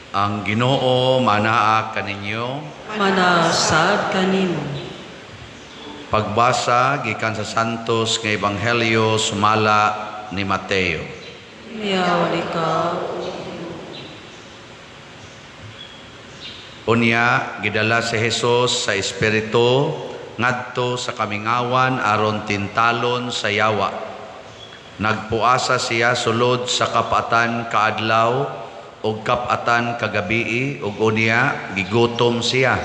Ang Ginoo manaa kaninyo. Manaa sad kanimo. Pagbasa gikan sa Santos nga Ebanghelyo sumala ni Mateo. Miyaw ikaw. Unya gidala si Jesus sa Espiritu ngadto sa kamingawan aron tintalon sa yawa. Nagpuasa siya sulod sa kapatan kaadlaw ug kap-atan kagabii ug unya gigutom siya.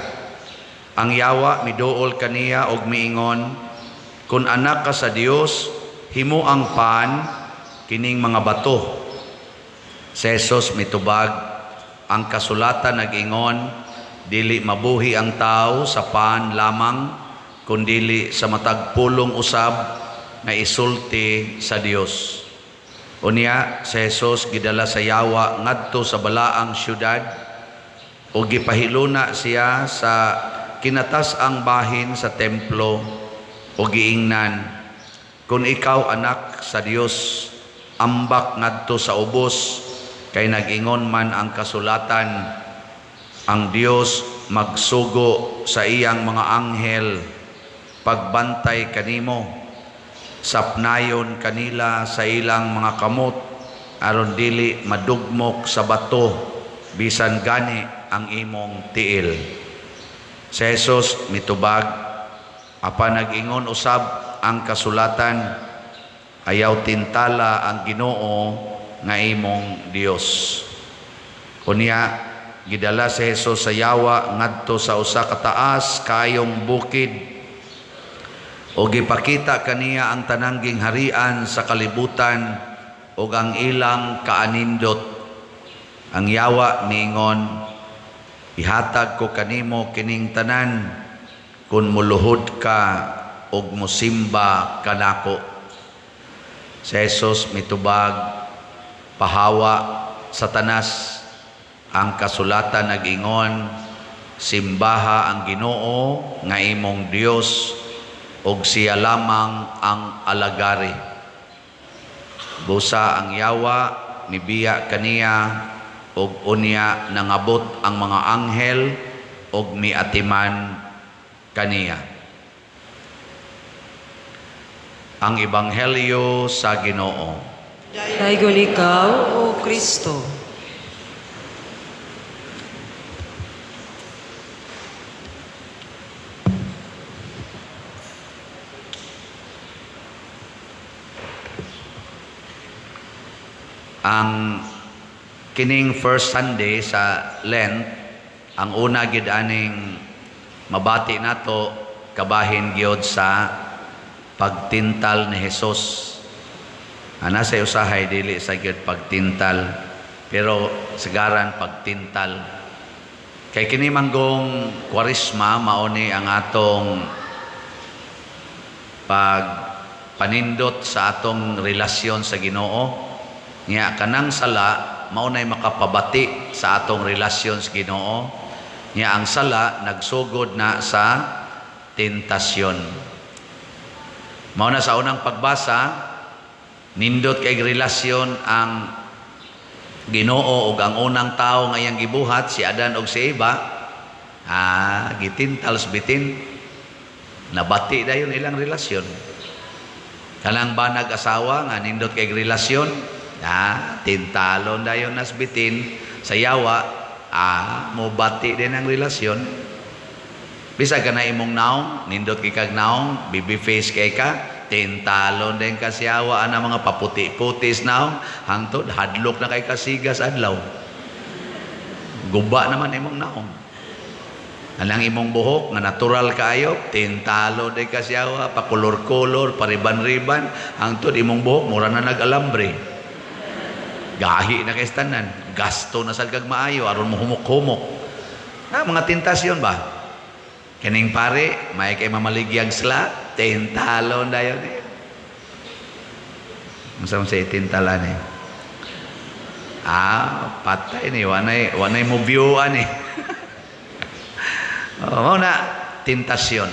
Ang yawa miduol kaniya og miingon, "Kun anak ka sa Dios, himo ang pan kining mga bato." Si Jesus mitubag, "Ang kasulatan nag-ingon, dili mabuhi ang tao sa pan lamang, kundili sa matag pulong usab nga isulti sa Dios." Unya si Jesus gidala sa yawa ngadto sa balaang syudad ug gipahiluna siya sa kinatas-ang bahin sa templo ug giingnan, "Kung ikaw anak sa Dios, ambak ngadto sa ubos, kay nag-ingon man ang kasulatan, ang Dios magsugo sa iyang mga anghel pagbantay kanimo, sapnayon kanila sa ilang mga kamot aron dili madugmok sa bato bisan gani ang imong tiil." Si Jesus mitubag, "Apan nag-ingon usab ang kasulatan, ayaw tintala ang Ginoo nga imong Dios." Unya gidala si Jesus sa yawa ngadto sa usa ka taas kaayong bukid o gipakita kaniya ang tanang gingharian sa kalibutan ug ang ilang kaanindot. Ang yawa miingon, "Ihatag ko kanimo kining tanan kun muluhod ka ug musimba kanako." Si Jesus mitubag, "Pahawa, Satanas, ang kasulatan nag-ingon, simbaha ang Ginoo nga imong Dios ug siya lamang ang alagari." Busa ang yawa mibiya kaniya ug unya nangabot ang mga anghel ug miatiman kaniya. Ang Ebanghelyo sa Ginoo. Daygon ikaw, O Kristo. Ang kining first Sunday sa Lent, ang una gid aning mabati nato kabahin gyud sa pagtintal ni Jesus. Ana sa usahay dili sa gyud pagtintal, pero sigaran pagtintal. Kay kini manggong Kwaresma mao ni ang atong pagpanindot sa atong relasyon sa Ginoo. Nya kanang sala mao nay makapabati sa atong relasyon sa Ginoo. Nya ang sala nagsugod na sa tentasyon. Mao na sa unang pagbasa, nindot kay relasyon ang Ginoo ug ang unang tawo nga iyang gibuhat si Adan ug si Eva, gitintal bitin, nabati dayon ilang relasyon. Kanang banag asawa nga nindot kay relasyon, tintalon dayon nas bitin sa yawa, mobati din ang relasyon. Bisag ka na imong naong, nindot kay kag naong, baby face kay ka, tintalon din ka siyawa ana mga paputi-putis naong, hangtod hadlok na kay kasigas adlaw. Guba naman imong naong. Anang imong buhok nga natural kaayo, tintalo din ka siyawa, pakulor-kulor, pariban-riban, hangtod imong buhok mura na nag-alambre. Gahi na kay tanan, gasto na sad kag maayo aron mo humok-humok. Na mga tentasyon ba? Kining pare, may kay mamaligyag sila, tintalon dayon eh. Unsa man sa itintalan eh? Patay ni, wanay mo view ani. Oh, mao na tentasyon.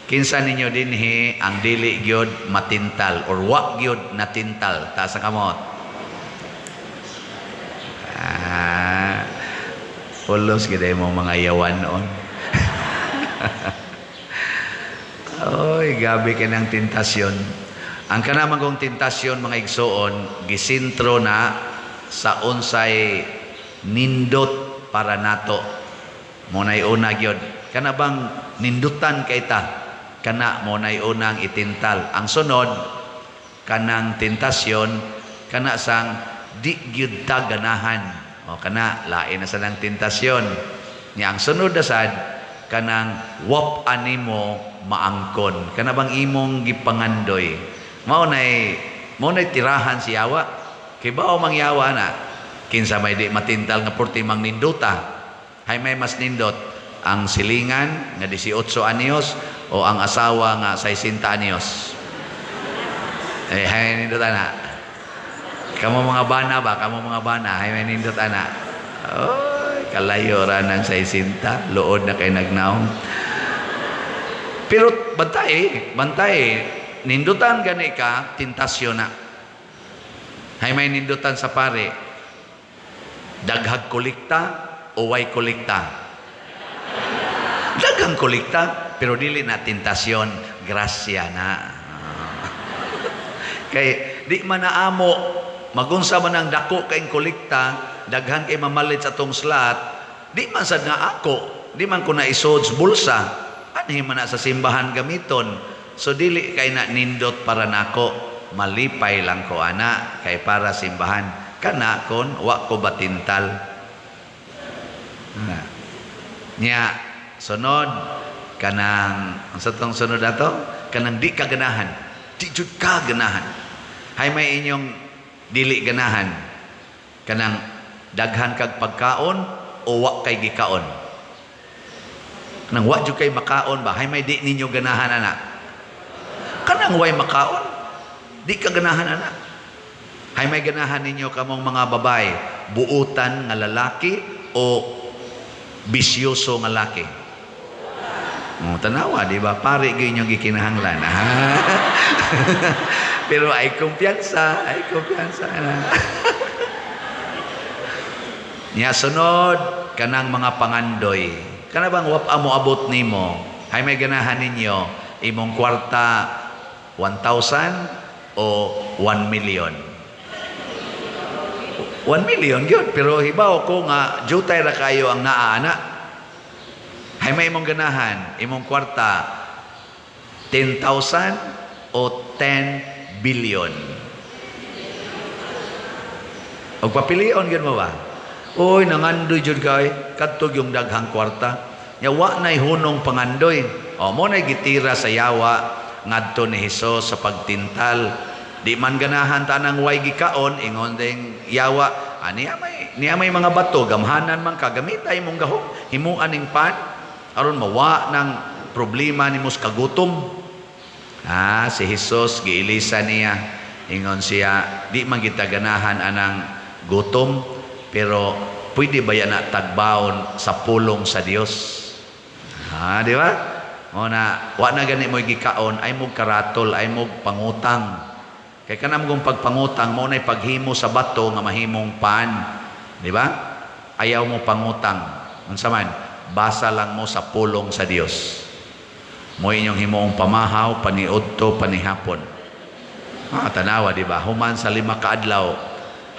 Kinsa ninyo dinhi ang dili gyud matintal or wa gyud natintal? Taas ang kamot. Pulos gid mo mga yawan noon. Oy, gabi kay ng tentasyon. Ang kanamang kong tentasyon, mga igsoon, gisintro na sa unsay nindot para nato. Mo nay una gyud. Kana bang nindutan kay ta? Kana mo nay unang itintal. Ang sunod kanang tentasyon kana sang di gyud ta ganahan. O kana lain na sa nang tentasyon. Nya ang sunod na sad kanang wap animo maangkon. Kana bang imong gipangandoy. Mao nay tirahan si yawa. Kay bao mang yawa na kinsa may di matintal nga porti mang ninduta. Hay may mas nindot ang silingan nga 18 anyos o ang asawa nga 60 anyos. Eh, hay nindot ana. Kamo mga bana ba? Kamo mga bana, hay may nindot ana. Oy, kalayo ra nang 60, luod na kay nagnaong. Pero bantay, bantay, nindutan gani ka, tentasyon na. Hay may nindutan sa pare, daghag kolekta o way kolekta? Daghang kolekta, pero dili na tentasyon, grasya na. Kay di man naamo, magunsa man ang dako kay kolekta, daghan kay mamalit sa atong slot, di man sad nga ako, di man ko na isod sa bulsa, anhi man na sa simbahan gamiton. So dili kay na nindot para nako, malipay lang ko ana kay para simbahan. Kana kon wa ko batintal. Na. Nya sunod kanang ang sa tong sunod ato kanang di ka ganahan, di jud ka ganahan. Hay may inyong dili ganahan kanang daghan kag pagkaon o wa kay gikaon. Kanang wa jud kay makaon ba, hay may di ninyo ganahan ana. Kanang way makaon, di ka ganahan ana. Hay may ganahan ninyo kamong mga babae, buutan nga lalaki o bisyoso nga laki? Oh, tanawa, di ba? Pare gyud inyong gikinahanglan. Pero ay kumpiyansa na. Nya sunod kanang mga pangandoy. Kana bang wap amo abot nimo? Hay may ganahan ninyo imong kwarta 1,000 o 1 million? 1 million gyud, pero hibaw ko nga jutay ra kayo ang naa ana. Hay may imong ganahan, imong kwarta 10,000 o 10 billion? Og papilion gyud mo ba? Uy, nangandoy jud kay kadto yung daghang kwarta. Nya wa nay hunong pangandoy. O mo nay gitira sa yawa ngadto ni Hesus sa pagtintal. Di man ganahan tanang way gikaon, ingon ding yawa, niya may mga bato, gamhanan man ka, gamita imong gahom, himuan ning pan aron mawa ng problema nimo sa kagutom. Si Hesus giilisa niya, ingon siya, di man kita ganahan anang gutom, pero pwede ba yan na tagbaon sa pulong sa Dios? Di ba? O na, wa na gani mo gikaon, ay mo karatol, ay mo pangutang. Kay kanam kong pagpangutang, mo na'y paghimo sa bato nga mahimong pan. Di ba? Ayaw mo pangutang. Unsa man, basa lang mo sa pulong sa Dios. Mo inyong himuong pamahaw, paniudto, panihapon. Tanawa, di ba? Human sa 5 ka adlaw,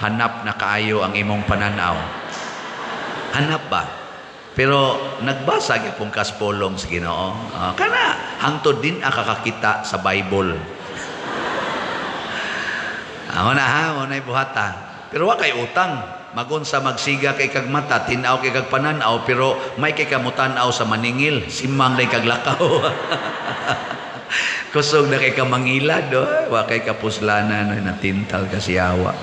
hanap na kaayo ang imong pananaw. Hanap ba? Pero nagbasa gyud kas pulong sa Ginoo. Kana hangtod din akakakita sa Bible. Amo na ha, mo na buhata. Pero wa kay utang. Magun sa magsiga kay kag mata, tin-aw kay kag pananaw, pero may kay kamutan-aw sa maningil, simang day kag lakaw. Kusog na kay ka mangilad, oh. Wa kay kapuslanan, oy, natintal ka siyawa.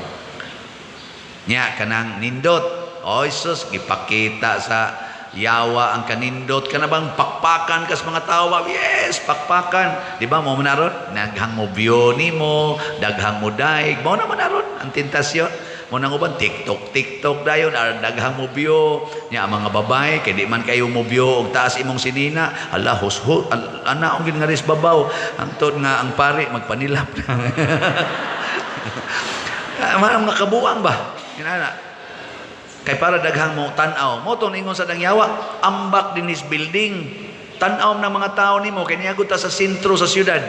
Nya kanang nindot. Oy sus, gipakita sa yawa ang kanindot. Kana bang pakpakan kas mga tawo? Yes, pakpakan. Di ba mo manaron? Daghang mo view nimo, daghang mo daig. Mao na manaron ang tentasyon. Mo nang uban TikTok, TikTok dayon, daghang mo view. Nya ang mga babae kay di man kayo mo view og taas imong sinina. Ala husho, ana ang gingaris babaw. Hangtod nga ang pare magpanilap na. Mga kabuang ba? Inana. Kay para daghang mo tan-aw. Mao tong ingon sa dangyawa, ambak dinis building. Tan-aw ng mga tao nimo kay niagod ta sa sentro sa syudad.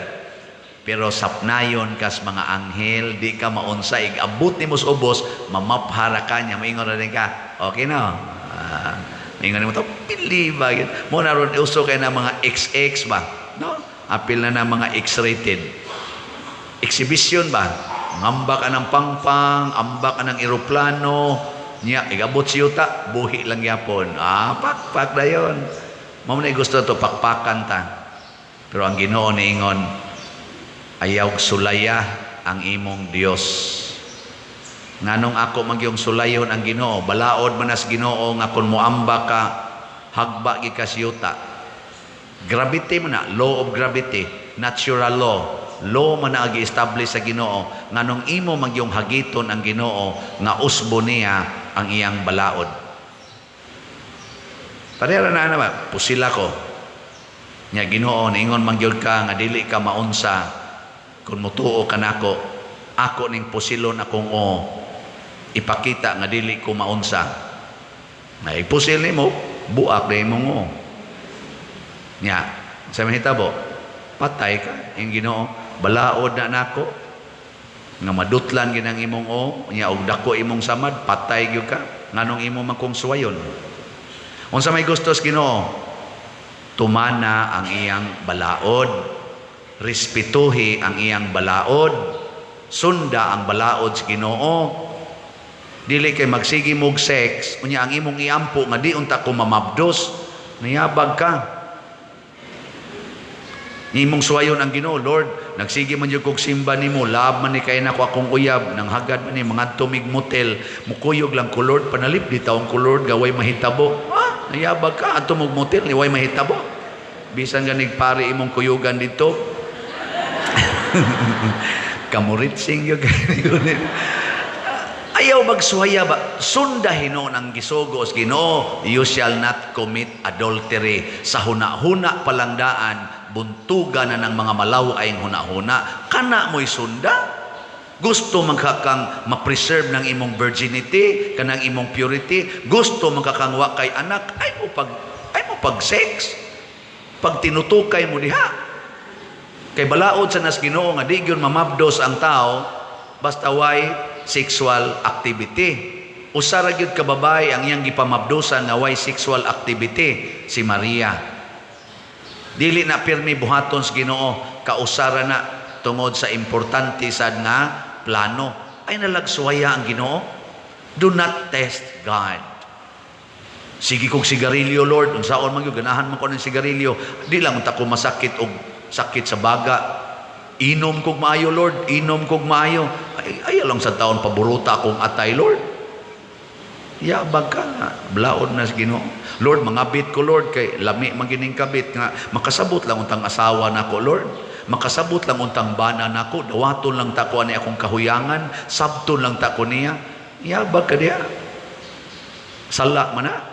Pero sapnayon kas mga anghel, di ka maunsa, igabot nimo sa ubos, mamaphara ka niya, moingon ra din ka. Okay na. Ah, moingon nimo to, pili ba? Mo na ron uso kay na mga XX ba? No? Apil na na mga X-rated. Exhibition ba? Ngamba ka ng pangpang, amba ka ng eroplano, niya, igabot si yuta, buhi lang yapon. Ah, pakpak na yun. Mao na gusto to, pakpakan ta. Pero ang Ginoo niingon, ayaw sulaya ang imong Dios. Nganong ako magyong sulayon ang Ginoo, balaod man as Ginoo nga kung moamba ka, hagba gi ka siyuta. Gravity man na, law of gravity, natural law. Law man na gi-establish sa Ginoo nganong imo magyong hagiton ang Ginoo nga usbo niya ang iyang balaod. Pareha na na ba? Pusila ko. Nya Ginoo, niingon man gyud ka nga dili ka maunsa kung mutuo ka nako, ako ning pusilon akong o ipakita nga dili ko maunsa. Na ipusil nimo, buak na imong o. Nya, sa mahitabo, patay ka ing Ginoo, balaod na nako nga madutlan ginang imong o, nya og dako imong samad, patay gyud ka nganong imo man kong suwayon. Unsa may gustos Ginoo? Tumana ang iyang balaod. Respetuhi ang iyang balaod. Sunda ang balaod sa Ginoo. Dili kay magsige mog sex, unya ang imong iampo nga di unta ko mamabdos, niyabag ka. Imong suwayon ang Ginoo, Lord, nagsige man jud kog simba nimo, laab man ni kay nako akong uyab, nang hagad man ni mga tumig motel, mukuyog lang ko Lord, panalip di taong ko Lord, gaway mahitabo. Ah, nayabag ka, adto mog motel, ni way mahitabo. Bisan ganig pare imong kuyugan dito. Kamuritsing yun. Ayaw magsuhaya ba? Sunda hinuon ang gisugo sa Ginoo. You shall not commit adultery. Sa huna-huna palangdaan, buntugan na ng mga malaw ay huna-huna. Kana mo'y sunda. Gusto man ka kang ma-preserve ng imong virginity, kanang imong purity. Gusto man ka kang wa kay anak, ay mo pag sex. Pag tinutukay mo diha. Kay balaod sa nas Ginoo nga di gyud mamabdos ang tao basta way sexual activity. Usa ra gyud ka babae ang iyang gipamabdosan nga way sexual activity, si Maria. Dili na pirmi buhaton sa Ginoo, kausara na tungod sa importante sad nga plano. Ay nalagsuwaya ang Ginoo. Do not test God. Sige kog sigarilyo, Lord. Unsaon man gyud ganahan man ko ng sigarilyo. Di lang unta ko masakit og sakit sa baga. Inom kog maayo, Lord. Inom kog maayo. Ay, ayaw lang sa taon paburuta akong atay, Lord. Yabag ka nga. Blaod na sa Ginoo. Lord, mangabit ko, Lord, kay lami man gining kabit nga makasabot lang untang asawa nako, Lord. Makasabot lang untang bana nako, dawaton lang ta ko ani akong kahuyangan, sabton lang ta ko niya. Yabag ka diha. Sala man na.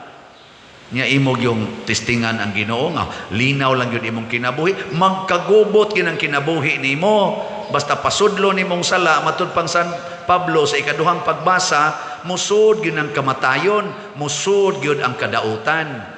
Nya imog yung testingan ang Ginoo nga linaw lang yun imong kinabuhi, magkagubot gyud ang kinabuhi nimo basta pasudlo nimong sala. Matud pang San Pablo sa ikaduhang pagbasa, musud gyud ang kamatayon, musud gyud ang kadautan.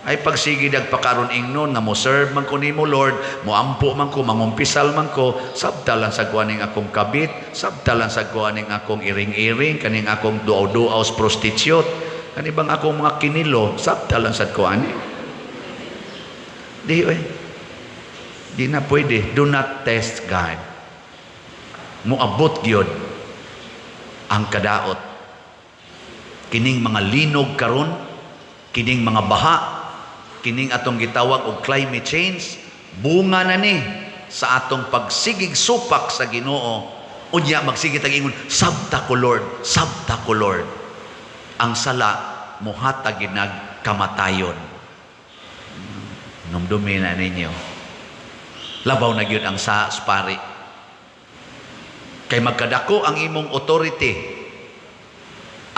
Ay pagsige pakaron ingnon nga mo serve man ko nimo, Lord, moampo man ko, mangumpisal man ko, sabta lang sa kuaning akong kabit, sabta lang sa kuaning akong iring-iring, kaning akong duaw-duaw sa prostitute, kani bang akong mga kinilo, sabta lang sa kuani. Di oy. Di na pwede. Do not test God. Moabot gyud ang kadaot. Kining mga linog karon, kining mga baha, kining atong gitawag og climate change, bunga na ni sa atong pagsigig supak sa Ginoo. Unya magsige tag ingon, "Sabta ko Lord, sabta ko Lord." Ang sala mohatag ginag kamatayon. Numdumi na ninyo. Labaw na gyud ang sa pari. Kay magkadako ang imong authority.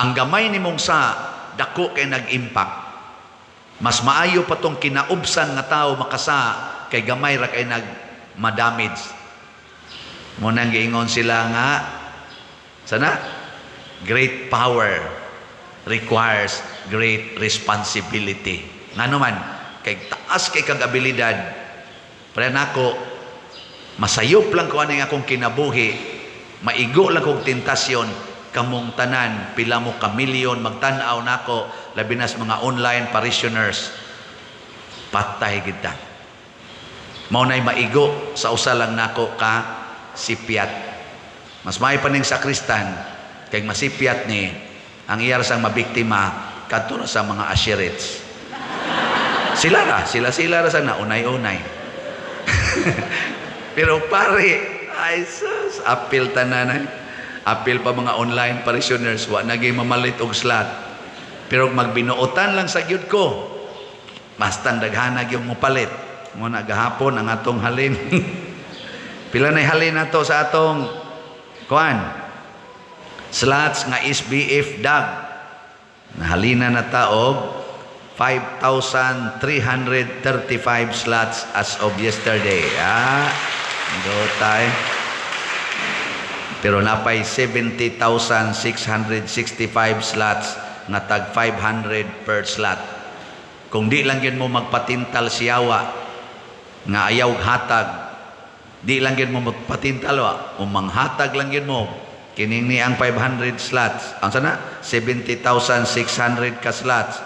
Ang gamay nimong sa dako kay nag-impact. Mas maayo pa tong kinaubsan nga tao makasa kay gamay ra kay nag madamage. Mo nang giingon sila nga sana great power requires great responsibility. Ngano man, kay taas kay kag abilidad. Pre nako, masayop lang ko aning akong kinabuhi, maigo lang kog tentasyon, kamong tanan, pila mo ka milyon magtan-aw nako, labi na sa mga online parishioners, patay kita. Mao na'y maigo sa usa lang nako ka sipyat. Mas may paning sakristan kay masipyat ni ang iyar sang mabiktima kadto ra sa mga asherets. Sila ra, sila sila ra sana unay-unay. Pero pare, ay sus, apil tanan ay. Apil pa mga online parishioners, wa nagay mamalit og slot. Pero magbinuotan lang sa gyud ko. Basta daghanag yung mupalit. Mo na gahapon ang atong halin. Pila na halin nato sa atong kuan? Slots nga SBF dag. Nahalina na ta og 5,335 slots as of yesterday. Ah, tay. Pero napay 70,665 slots nga tag 500 per slot. Kung di lang yun mo magpatintal siyawa nga ayaw hatag, di lang yun mo magpatintal wa, o manghatag lang yun mo kining ni ang 500 slots. Ang sana 70,600 ka slots.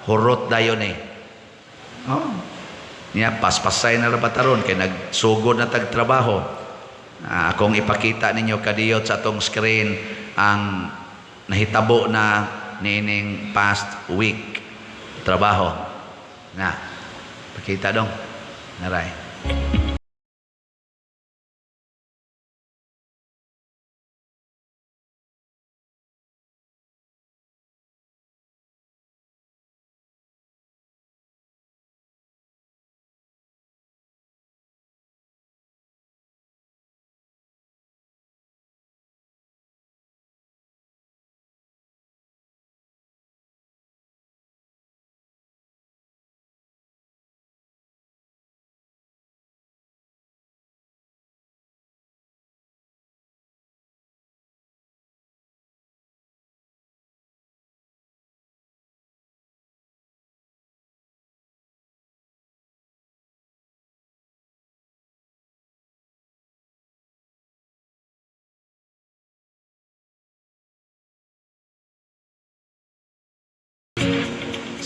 Hurot dayon eh. Oh. Niya paspasay na ra taron kay nagsugod na tag trabaho. Akong ipakita ninyo kadiyot sa atong screen ang nahitabo na niining past week trabaho. Na, pakita dong. Naray.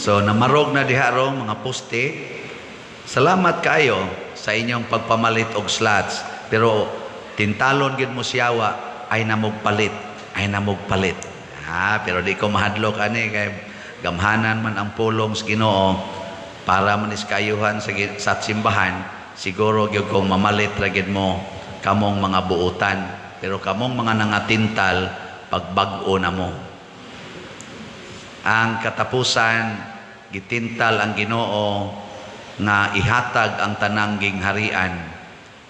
So namarog na diha rong mga poste. Salamat kayo sa inyong pagpamalit og slots. Pero tintalon gyud mo siyawa ay namugpalit, ay namugpalit. Ah, pero di ko mahadlok ani kay gamhanan man ang pulong sa Ginoo para man is kaayuhan sa simbahan. Siguro gyud kong mamalit ra gyud mo kamong mga buotan, pero kamong mga nangatintal pagbag-o na mo. Ang katapusan, gitintal ang Ginoo nga ihatag ang tanang gingharian.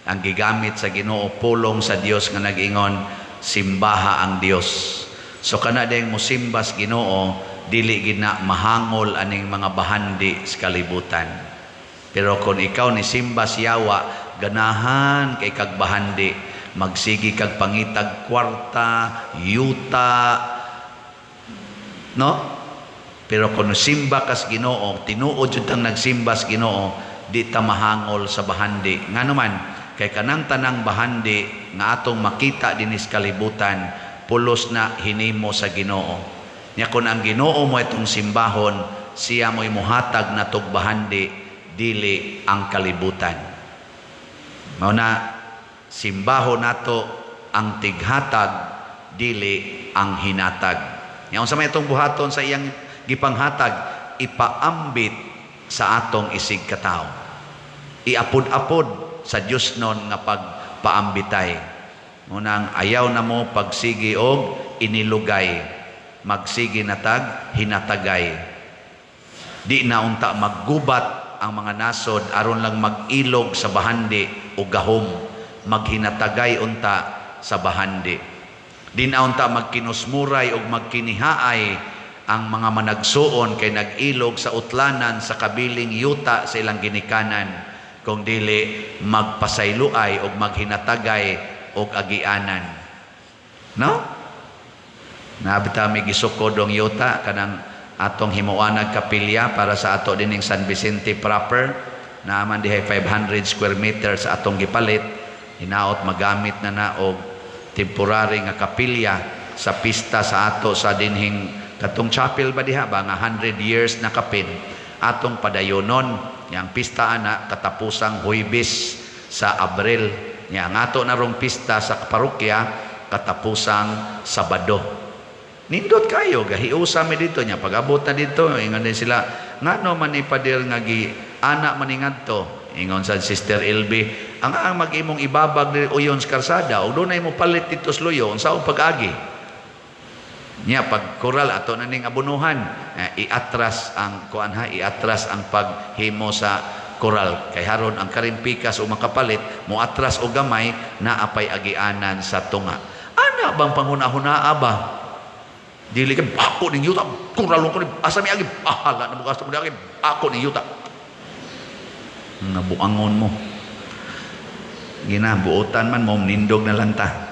Ang gigamit sa Ginoo pulong sa Dios nga nag-ingon, simbaha ang Dios. So kana ding mosimbas Ginoo, dili gid na mahangol aning mga bahandi sa kalibutan. Pero kung ikaw ni simbas yawa, ganahan kay kag bahandi, magsigi kag pangitag kwarta, yuta, no? Pero kung simba kas Ginoo, tinuod jud tang nagsimba sa Ginoo, di ta mahangol sa bahandi. Ngano man, kay kanang tanang bahandi nga atong makita dinis kalibutan, pulos na hinimo sa Ginoo. Nya kun ang Ginoo mo itong simbahon, siya mo'y muhatag na tog bahandi, dili ang kalibutan. Mao na simbahon nato ang tighatag, dili ang hinatag. Nya unsa may itong buhaton sa iyang gipanghatag, ipaambit sa atong isig katawo. Iapod-apod sa Dios non nga pagpaambitay. Munang ayaw na mo pagsigi og inilugay, magsigi na tag hinatagay. Di na unta maggubat ang mga nasod aron lang mag-ilog sa bahandi o gahom, maghinatagay unta sa bahandi. Di na unta magkinusmuray og magkinihaay ang mga managsuon kay nag-ilog sa utlanan sa kabiling yuta sa ilang ginikanan, kung dili magpasayloay og maghinatagay og agianan. No? Naa bitaw mi gisukod og yuta kanang atong himuanag kapilya para sa ato dining San Vicente proper. Naa man dihay 500 square meters sa atong gipalit. Hinaot magamit na na og temporary nga kapilya sa pista sa ato sa dinhing katong chapel ba diha ba nga 100 years na kapin atong padayonon yang pista ana katapusang Huybes sa Abril. Nya ang ato na rong pista sa parokya katapusang Sabado. Nindot kayo, gahiusa mi dito niya. Pag-abot na dito, ingon din sila, ngano man ni Pader nga gi ana man ni ngadto? Ingon sa Sister LB, ang mag-imong ibabag diri uyon sa karsada, ug dunay mo palit dito sa luyo, unsa ang pag-agi? Nya pag koral ato na ning abunuhan, eh, iatras ang kuan ha, iatras ang paghimo sa koral kay haron ang karimpikas o makapalit mo atras o gamay na apay agianan sa tunga. Ana bang panghuna-hunaa ba? Dili kay ako ning yuta, koral ko ni asa mi agi, bahala na mo gasto mo agi, ako ning yuta. Nga buangon mo. Gina buotan man mo, nindog na lang ta.